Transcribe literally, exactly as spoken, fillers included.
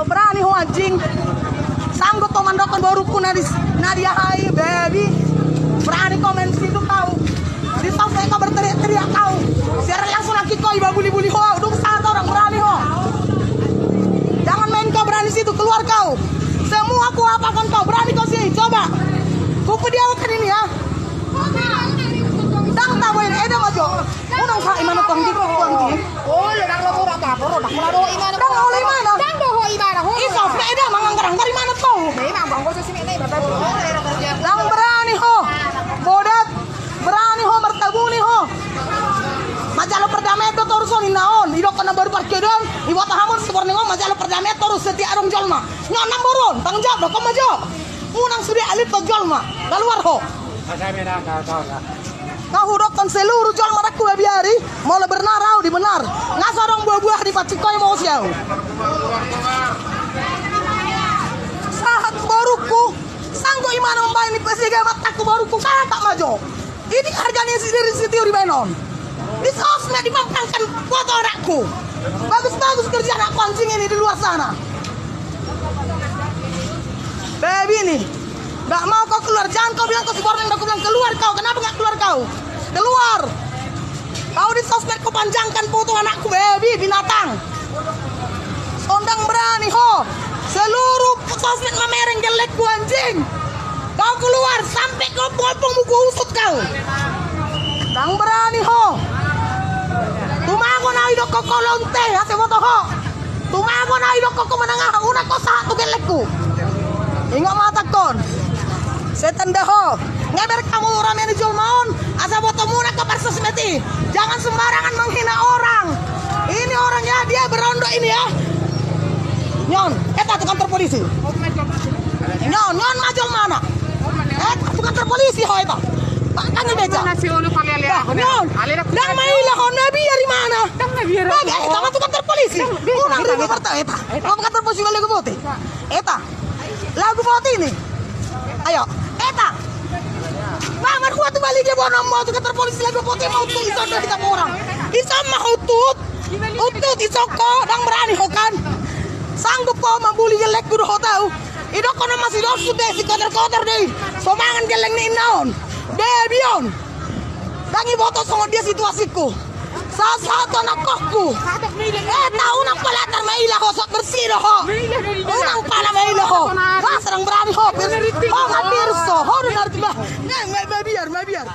Berani ho anjing. Sanggup ho mandokkon borungku na di, na di aha i, babi. Berani ho main situ kau. Di sosmed ho berteriak-teriak kau. Siaran langsung lagi kau, iba buli-buli ho. Dung sahat orang berani ho. Jangan main kau berani situ, keluar kau. Semua ku apakan kau, berani kau sini, coba. Ku pediawakan ini ya. Ndang tabo ini, eda maju. Unang sa imana tuang di, tuang di. Oh, le, ndang lo murah ta, bro. Ndang lo murah ta. Ndang lo imana. Ndang do ho imana ho. Iso, pe eda manganggar-anggar imana tu. Ndang berani ho. Bodat. Berani ho, martabuni ho. Manjalo perdamaian do torus on inna on. Idokkon namboru parkedo on. Iboto hamu siborneng on manjalo perdamaian torus setiap adong jolma. Nyo namboru on, tanggung jawab do ho maju. Unang sude alit ho jolma. Keluar ho. Nga hudokkon seluruh jolma dangku babiari, molo bernar au di bernar. Nga so adong buah-buah di pancing ho emosi au. Sahat borungku, sanggup imana mambaen ni pesega matangku borungku, kakak maju. Ini harganya si diri si tiur dibaen on. Di sosmed dipampangkan foto anakku. Bagus-bagus kerja anakku anjing ini di luar sana. Babi ini. Nggak mau kau keluar, jangan kau bilang kau siborneng, kau bilang keluar kau. Kenapa nggak keluar kau? Keluar. Kau di sosmed kau panjangkan foto anakku, babi, binatang. Ndang berani ho. Seluruh sosmed mamereng gellengku anjing. Kau keluar sampai kau ompung-ompungmu ku usut kau. Ndang berani ho. Tumagon au idokkon ho lonte, asa boto ho. Tumagon au idokkon ho manang aha, unang ho sahat tu gellengku. Ingot ma hatangkon. Setan da ho. Ngeber hamu rame ni jolma on, asa botomuna ho parsosmed i. Jangan sembarangan menghina orang. Ini orang ya, dia berondong ini ya. Nyon, eta tu kantor polisi. Nyon, nyon ma jolmana. Eta tu kantor polisi ho eta. Pak, tangi beca. Nyon. Ndang maila ho, na biar imana. Ndang na biar. Eta ma tu kantor polisi. Unang ribu pertama eta. Ho kantor polisi balik ke bote. Eta. Lagu boti ini. Ayo, eta. Paman gua tu balik dia bonom mau tu kantor polisi lagu boti mau tu iso do kita orang. Iso ma utut. Utut iso ho, ndang berani ho kan. Sanggup ho mambuli gellengku do ho tau. Idokkon na masih dosu de si kotor-kotor de. Somangan gelleng ni inna on. De bion. Ndang iboto songon dia situasiku. Sahat-sahat tu anakkonku. Eta unang pala tar maila ho, so bersih do ho. Unang pala maila ho. Nga ndang berani ho. Ho nga virus ho. Ho do na arti bah. Nga mabiar, mabiar.